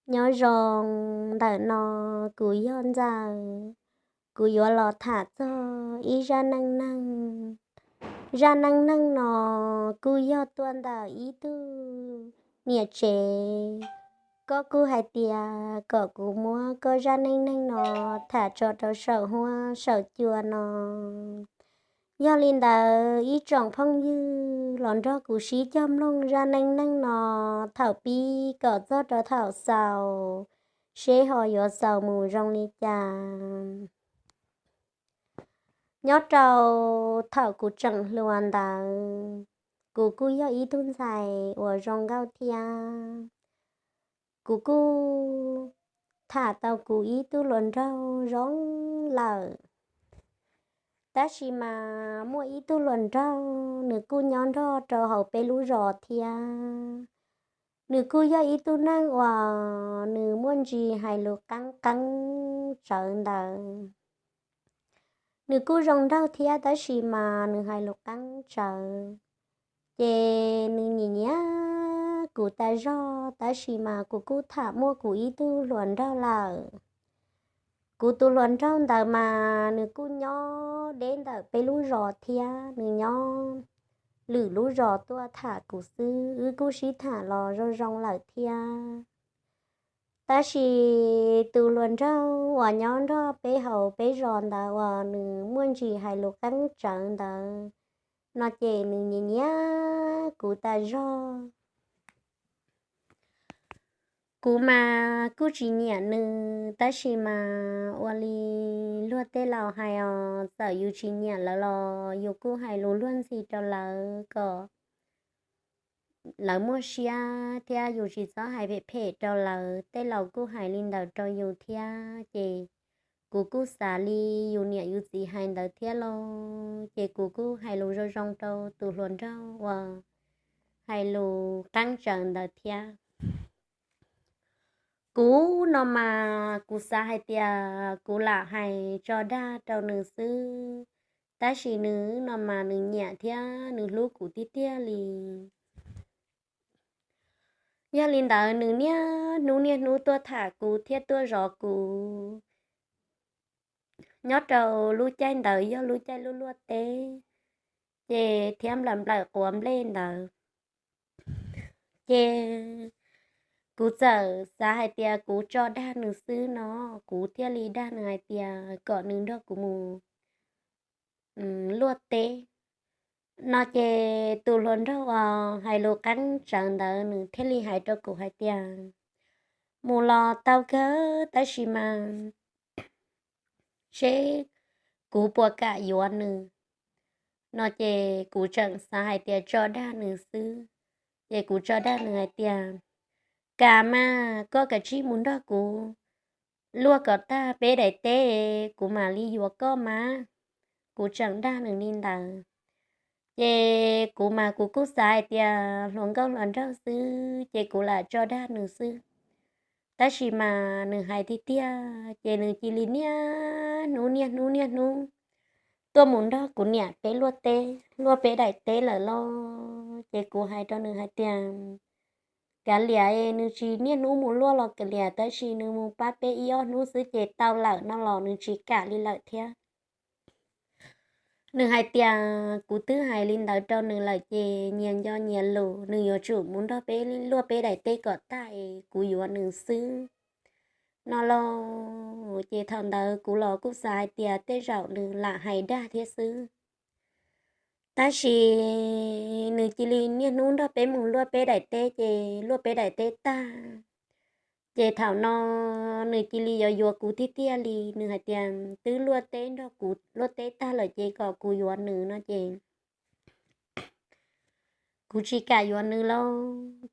Nyob zoo, ntawm no kuv yog Ntxawm, kuv yuav los tham txog ib zaj neej neeg. Zaj neej neeg no kuj yog tuaj ntawm ib tug niam tsev, koj kuj hais tias kom kuv muab koj zaj neej neeg no tham tso rau saum huab saum cua no. Yog li ntawd ib tsoom phooj ywg los nrog kuv sib cog mloog zaj neej neeg no thaum pib kom txog rau thaum xaus, seb ho yuav xaus mus zoo li cas. Nyob rau thaum kuv tseem hluas ntawd, kuv kuj yog ib tug ntxhais uas zoo nkauj thiab. Kuv kuj tham tau kuv ib tug hluas nraug zoo lawm, tab sis mas muaj ib tug hluas nraug nws kuj nyob nrog rau hauv peb lub zos thiab. Nws kuj yog ib tug neeg uas nws muaj ntsis hais lus qeeb qeeb tsawv ntawd. Nws kuj zoo nraug thiab tab sis mas nws hais lus qeeb tsawv, ces nws nyiam nyiam kuv tas zog, tab sis mas kuv kuj tham muaj kuv ib tug hluas nraug lawm. Kuv tus hluas nraug ntawd mas nws kuj nyob deb ntawm peb lub zos thiab, nws nyob lwm lub zos tuaj tham kuv xwb, wb kuj sib tham los zoo zoo lawm thiab. Tab sis tus hluas nraug uas nyob nrog peb hauv peb zos ntawd uas nws muaj ntsis hais lus qeeb tsawv ntawd no ces nws nyiam nyiam kuv tas zog. Kuv mas kuj tsis nyiam nws, tab sis mas ua li luag tej laus hais os, txawm yus tsis nyiam lawv los yus kuj hais lus luag ntxhi rau lawv kom lawv muaj siab thiab yus tsis txhob hais phem phem rau lawv. Tej laus kuj hais li ntawd rau yus thiab, ces kuv kuj xav li yus niam yus txiv hais ntawd thiab lauj, ces kuv kuj hais lus zoo zoo rau tus hluas nraug uas hais lus qeeb tsawv ntawd thiab. Kuv no mas kuv xav hais tias kuv lam hais tso dag rau nws xwb, tab sis nws no mas nws nyiam thiab nws hlub kuv tiag tiag li. Yog li ntawd nws niaj hnub niaj hnub tuaj tham kuv thiab tuaj zov kuv. Nyob rau lub caij ntawd yog lub caij luaj luaj teb, ces thiab nplawm nplawm quav nplej ntawd, ces kuv txawm xav hais tias kuv tso dag nws xwb no, kuv thiaj li dag nws hais tias kom nws nrog kuv mus luaj teb no. Ces tus hluas nraug uas hais lus qeeb tsawv ntawd nws thiaj li hais rau kuv hais tias, mus los tau kawg, tab sis mas seb kuv puas kam yuav nws no. Ces kuv tseem xav hais tias tso dag nws xwb, ces kuv tso dag nws hais tias, kam mas koj kav tsij mus nrog kuv luaj kom tag peb daim teb, kuv mam li yuav koj mas. Kuv tseem dag nws li ntawd, ces kuv mas kuv kuj xav hais tias hluas nkauj hluas nraug xwb, ces kuv lam tso dag nws xwb. Tab sis mas nws hais tiag tiag, ces nws cia li niaj hnub niaj hnub niaj hnub tuaj mus nrog kuv niam peb luaj teb, luaj peb daim teb lawm lauj. Ces kuv hais rau nws hais tias, kav liam, nws tsis niaj hnub mus luaj los kav liam, tab sis nws mus pab peb ib ob hnub xwb ces tau lawm no los nws tsis kam li lawm thiab. Nws hais tias kuv twb hais li ntawd rau nws lawm ces nyias nco nyias lus, nws yuav tsum mus nrog peb luaj peb daim teb kom tag es kuv yuav nws xwb no lauj. Ces thaum ntawd kuv los kuj xav hais tias tej zaum nws lam hais dag thiab xwb. Tab sis nws cia li niaj hnub nrog peb mus luaj peb daim teb, ces luaj peb daim teb tag, ces thaum no nws cia li yuav yuav kuv tiag tiag li. Nws hais tias twb luaj teb nrog kuv luaj teb tag lawm ces kom kuv yuav nws no ces kuv tsis kam yuav nws lauj.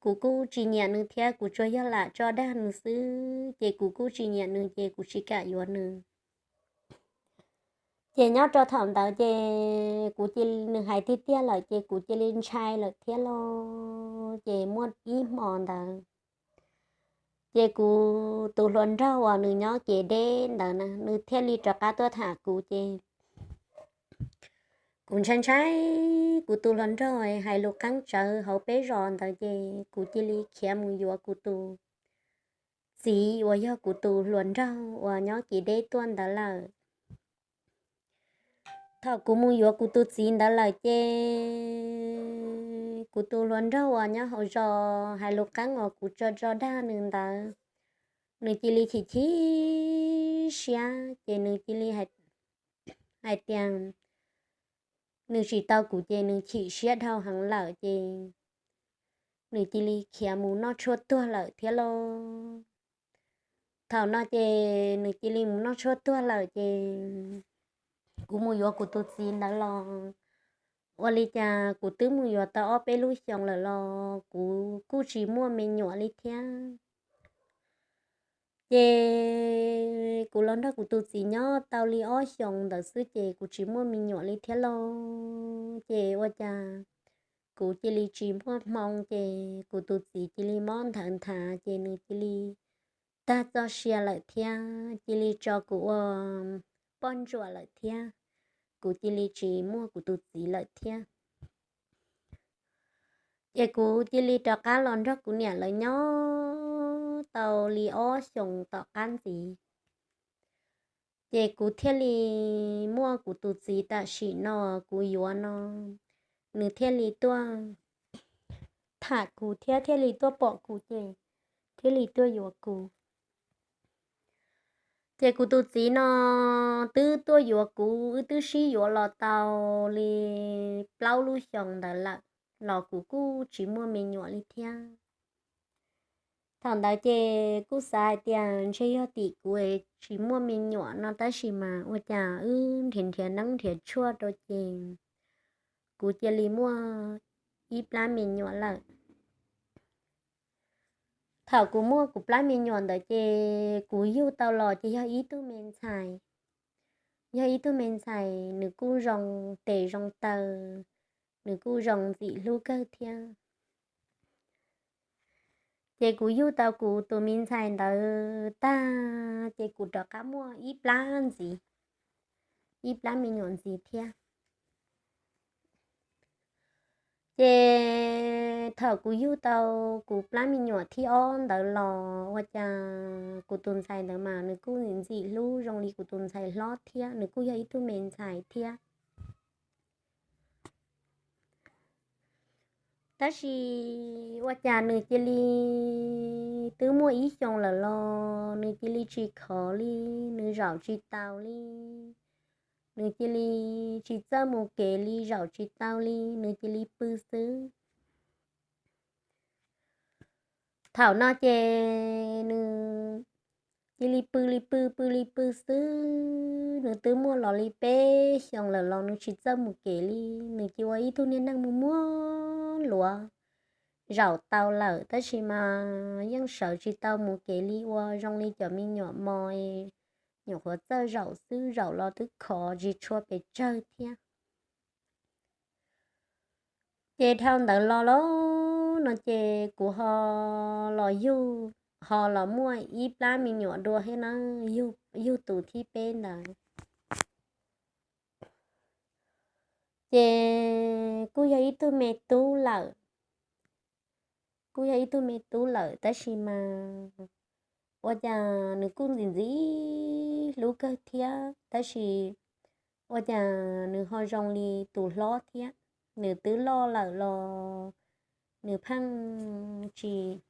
Kuv kuj tsis nyiam nws thiab, kuv tsuas yog lam tso dag nws xwb, ces kuv kuj tsis nyiam nws ces kuv tsis kam yuav nws. Ces nyob rau thaum ntawd ces kuv cia, nws hais tiag tiag lawm ces kuv cia li ntshai lawm thiab lauj. Ces muaj ib hmo ntawd, ces kuv tus hluas nraug uas nws nyob kev deb ntawd na, nws thiaj li rov qab tuaj tham kuv ces kuv ntshai ntshai kuv tus hluas nraug hais lus qeeb tsawv hauv peb zos ntawd ces kuv cia li khiav mus yuav kuv tus txiv uas yog kuv tus hluas nraug uas nyob kev deb tuaj ntawd lawm. Thaum kuv mus yuav kuv tus txiv ntawd lawm ces kuv tus hluas nraug uas nyob hauv zos hais lus qeeb uas kuv tso tso dag nws ntawd, nws cia li chim chim siab ces nws cia li hais tias nws tsis tau kuv ces nws chim siab dhau heev lawm ces nws cia li khiav mus noj tshuaj tuag lawm thiab lauj. Thaum no ces nws cia li mus noj tshuaj tuag lawm ces kuv mus yuav kuv tus txiv ntawd los ua li cas kuv twb mus yuav tau ob peb lub xyoos lawm los kuv kuj tsis muaj me nyuam li thiab. Ces kuv los nrog kuv tus txiv nyob tau li ob xyoos ntawd xwb ces kuv tsis muaj me nyuam li thiab lauj. Ces ua cas kuv cia li tsis muaj hmoo ces kuv tus txiv cia li mob nthawv nthav ces nws cia li tag txoj sia lawm thiab cia li tso kuv ua poj ntsuam lawm thiab. Kuv cia li tsis muaj kuv tus txiv lawm thiab. Ces kuv cia li rov qab los nrog kuv niam lawv nyob tau li ob xyoos tom qab ntxiv, ces kuv thiaj li muaj kuv tus txiv tam sim no kuv yuav no, nws thiaj li tuaj tham kuv thiab thiaj li tuaj pom kuv ces thiaj li tuaj yuav kuv. Ces kuv tus txiv no twb tuaj yuav kuv, wb twb sib yuav los tau li plaub lub xyoos ntawd lawm los kuv kuj tsis muaj me nyuam li thiab. Thaum ntawd ces kuj xav hais tias ntshe yog tim kuv tsis muaj me nyuam no tab sis mas ua cas wb nrhiav nrhiav neeb nrhiav tshuaj rau ces kuv cia li muaj ib plab me nyuam lawm. Thaum kuv muaj kuv plab me nyuam ntawd ces kuv yug tau los ces yog ib tug me ntxhais. Yog ib tug me ntxhais nws kuj zoo tes zoo taw, nws kuj zoo ntxim hlub kawg thiab. Ces kuv yug tau kuv tus me ntxhais ntawd tag ces kuv rov qab muaj ib plab ntxiv, ib plab me nyuam ntxiv thiab. Ces thaum kuv yug tau kuv plab me nyuam thib ob ntawd los ua cas kuv tus ntxhais ntawd mas nws kuj ntxim hlub zoo li kuv tus ntxhais hlob thiab, nws kuj yog ib tug me ntxhais thiab. Tab sis ua cas nws cia li twb muaj ib xyoos lawm los nws cia li tsis khov li, nws zaum tsis taus li, nws cia li tsis txawj mus kev li, zaum tsis tau li, nws cia li pw xwb. Thaum no ces nws cia li pw li pw pw li pw xwb, nws twb muaj los li peb xyoos lawm los nws tsis txawj mus kev li, nws cia ua ib tug niag neeg muag muag luav. Zaum tau lawm tab sis mas yeej sawv tsis tau mus kev li, ua zoo li cov me nyuam mos nyuam qhuav txawj zaum xwb, zaum los twb khov tsis tshua pes tsawg thiab. Ces dhau ntawd los los no ces kuv ho los yug, ho los muaj ib plab me nyuam dua thiab na, yug tus thib peb ntawd. Ces kuj yog ib tug me tub lawm, kuj yog ib tug me tub lawm tab sis mas ua cas nws kuj ntxim ntxim hlub kawg thiab tab sis ua cas nws ho zoo li tus hlob thiab. Nws twb loj lawm los nws pheej tsis,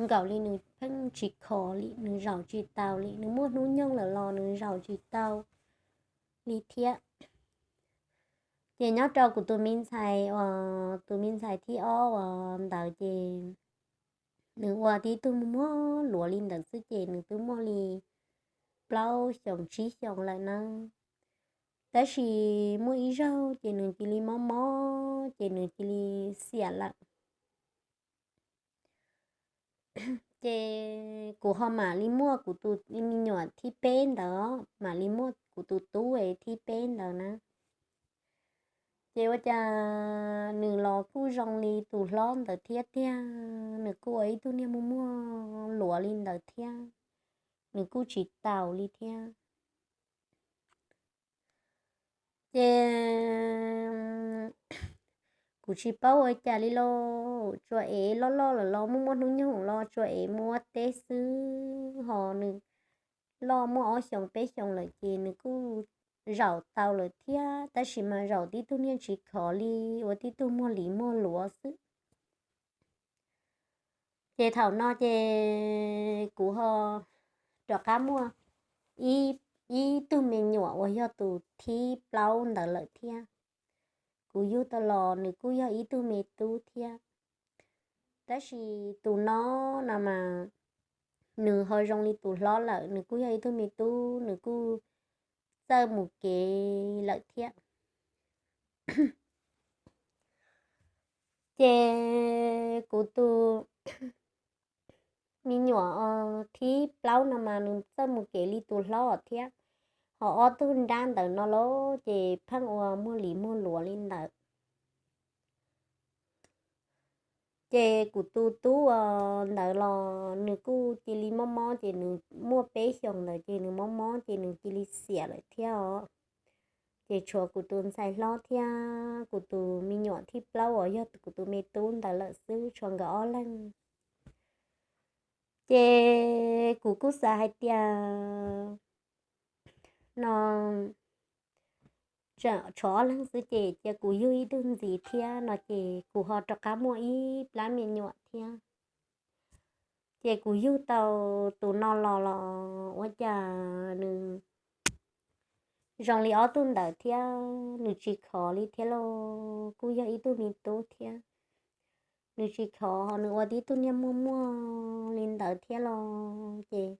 nkaus li nws pheej tsis khov li, nws zaum tsis taus li, nws muaj hnub nyoog lawm los nws zaum tsis tau li thiab. Ces nyob rau kuv tus me ntxhais uas tus me ntxhais thib ob uas ntawd ces nws ua tib tug muag muag luav li ntawd xwb ces nws twb muaj li plaub xyoos tsib xyoos lawm na. Tab sis muaj ib zaug ces nws cia li mob mob ces nws cia li xiam lawm. Ces kuv ho mam li muaj kuv tus me nyuam thib peb ntawd, mam li muaj kuv tus tub thib peb ntawd na. Ces ua cas nws los kuj zoo li tus hlob ntawd thiab tiag, nws kuj ua ib tug niag muag muag luav li ntawd thiab, nws kuj tsis taus li thiab. Ces kuv tsis paub ua cas li los tsuas ev loj loj lawm los muaj muaj hnub nyoog los tsuas ev mus ua teb xwb. Ho nws loj muaj ob xyoos peb xyoos lawm ces nws kuj zaum tau lawm thiab, tab sis mas zaum tib tug niag tsis khov li, ua tib tug muag lis muag luav xwb. Ces thaum no ces kuv ho rov qab muaj ib tug me nyuam uas yog tus thib plaub ntawd lawm thiab. Kuv yug tau los nws kuj yog ib tug me tub thiab, tab sis tus no no mas nws ho zoo li tus hlob lawm, nws kuj yog ib tug me tub, nws kuj txawj mus kev lawm thiab. Ces kuv tus me nyuam thib plaub no mas nws txawj mus kev li tus hlob thiab, ho ob tug nrab ntawd no los ces pheej ua muag lis muag luav li ntawd. Ces kuv tus tub ntawd los nws kuj cia li mob mob, ces nws muaj peb xyoos ntawd ces nws mob mob ces nws cia li xiam lawm thiab os. Ces tshuav kuv tus ntxhais hlob thiab kuv tus me nyuam thib plaub uas yog kuv tus me tub ntawd lawm xwb, tshuav nkawd ob leeg. Ces kuv kuj xav hais tias no tshuav ob leeg xwb ces cia kuv yug ib tug ntxiv thiab no ces kuv ho rov qab muaj ib plab me nyuam thiab. Ces kuv yug tau tus no los los ua cas nws zoo li ob tug ntawd thiab, nws tsis khov li thiab lauj, kuj yog ib tug me tub thiab. Nws tsis khov, nws ua tib tug niag muag muag li ntawd thiab los ces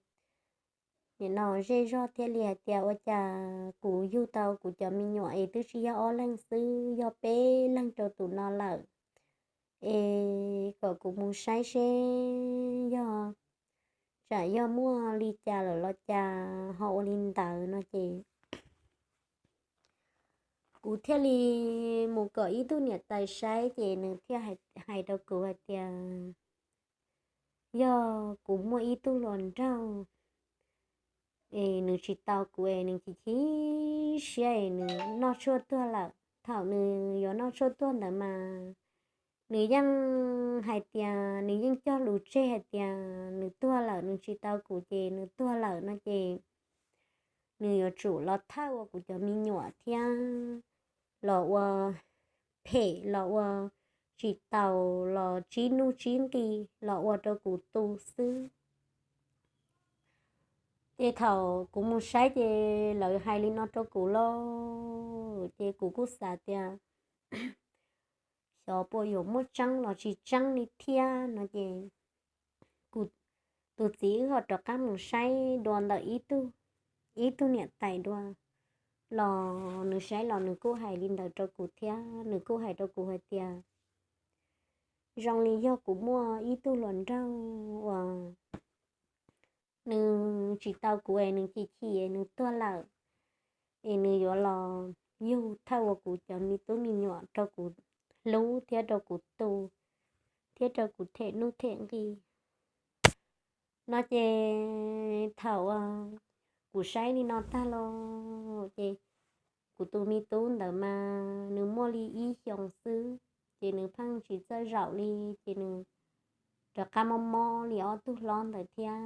nim no zej zog thiaj li hais tias ua cas kuv yug tau kuv cov me nyuam es twb tsis yog ob leeg xwb, yog peb leeg rau tus no lawm, es kom kuv mus saib seb yog tsam yog muaj li cas lawm los cas ho ua li ntawd no ces kuv thiaj li mus kom ib tug niam tais saib ces nws thiaj hais rau kuv hais tias yog kuv muaj ib tug hluas nraug es nws tsis tau kuv es nws chim chim siab es nws noj tshuaj tuag lawm. Thaum nws yuav noj tshuaj tuag ntawd mas nws yeej hais tias, nws yeej cog lus tseg hais tias nws tuag lawm, nws tsis tau kuv ces nws tuag lawm no ces nws yuav tsum los thawj ua kuv cov me nyuam thiab los ua phem los ua tsis taus los tsib nuj tsib nqi los ua rau kuv tu xwb. Ces thaum kuv mus saib ces lawv hais li no rau kuv lauj, ces kuv kuj xav tias xyov puas yuav muaj tseeb los tsis tseeb li thiab no ces kuv tus txiv wb ho rov qab mus saib dua ntawm ib tug niam tais dua los nws saib los nws kuj hais li ntawd rau kuv thiab, nws kuj hais rau kuv hais tias zoo li yog kuv muaj ib tug hluas nraug uas nws tsis tau kuv es nws chim chim es nws tuag lawm, es nws yuav los yug thawj ua kuv cov me tub me nyuam rau kuv hlub thiab rau kuv tu thiab rau kuv them nuj them nqi no ces thaum kuv saib li no tag los ces kuv tus me tub ntawd mas nws muaj li ib xyoos xwb ces nws pheej tsis txawj zaum li, ces nws rov qab mob mob li ob tug hlob ntawd thiab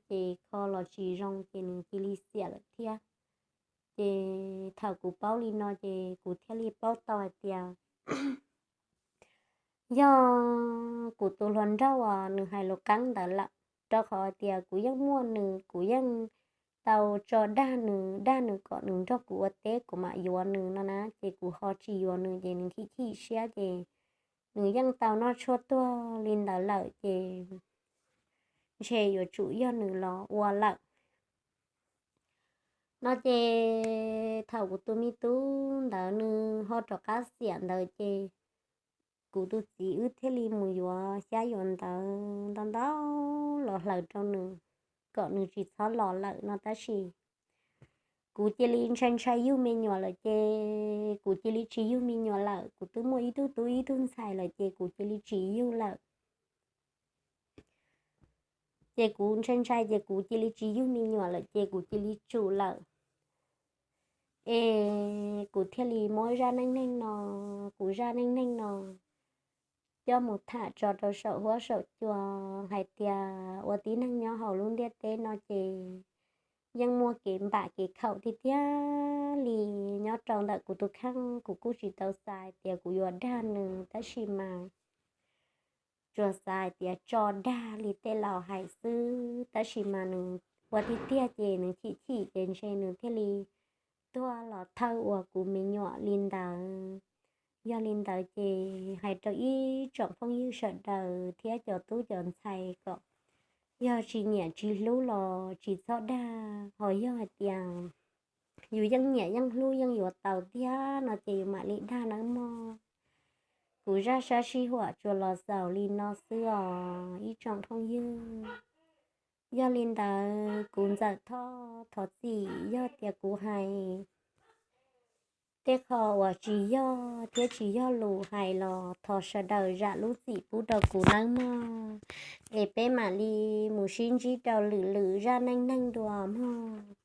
ces kho los tsis zoo ces nws cia li xiam lawm thiab. Ces thaum kuv paub li no ces kuv thiaj li paub tau hais tias yog kuv tus hluas nraug uas nws hais lus qeeb ntawd lawm, rau qhov hais tias kuv yeej muaj nws, kuv yeej tau tso dag nws, dag nws kom nws nrog kuv ua teb kuv mam yuav nws no na, ces kuv ho tsis yuav nws ces nws chim chim siab ces nws yeej tau noj tshuaj tuag li ntawd lawm ces ntshe yuav tsum yog nws los ua lawm no ces thaum kuv tus me tub ntawd nws ho rov qab xiam ntawd ces kuv tus txiv wb thiaj li mus yuav xyab yuav ntawv ntau ntau los hlawv rau nws kom nws tsis txhob los lawm no tab sis kuv cia li ntshai ntshai yug me nyuam lawm ces kuv cia li tsis yug me nyuam lawm. Kuv twb muaj ib tug tub ib tug ntxhais lawm ces kuv cia li tsis yug lawm. Ces kuv ntshai ntshai ces kuv cia li tsis yug me nyuam lawm ces kuv cia li tsum lawm. Es kuv thiaj li muab zaj neej neeg no, kuv zaj neej neeg no coj mus tham tso rau saum huab saum cua hais tias ua tib neeg nyob hauv lub ntiaj teb no ces yeej muaj kev npam kev khaum tiag tiag li. Nyob rau ntawm kuv tus kheej kuv kuj tsis tau xav tias kuv yuav dag nws, tab sis mas tsuas xav hais tias tso dag li tej laus hais xwb, tab sis mas nws ua tiag tiag ces nws chim chim ces ntshe nws thiaj li tuag los thawj ua kuv me nyuam li ntawd. Yog li ntawd ces hais rau ib tsoom phooj ywg sawv daws thiab cov tub cov ntxhais kom yog tsis nyiam tsis hlub los tsis txhob dag, ho yog hais tias yus yeej nyiam yeej hlub yeej yuav tau tiag no ces yus mam li dag nawb mog. Kuv zaj sab sij huam tsuas los xaus li no xwb os ib tsoom phooj ywg. Yog li ntawd kuv Ntxawm Thoj thov txim yog tias kuv hais tej qho uas tsis yog thiab tsis yog lus hais los thov sawv daws zam lub txim pub rau kuv nawb mog. Es peb mam li mus sib ntsib rau lwm lwm zaj neej neeg dua mog.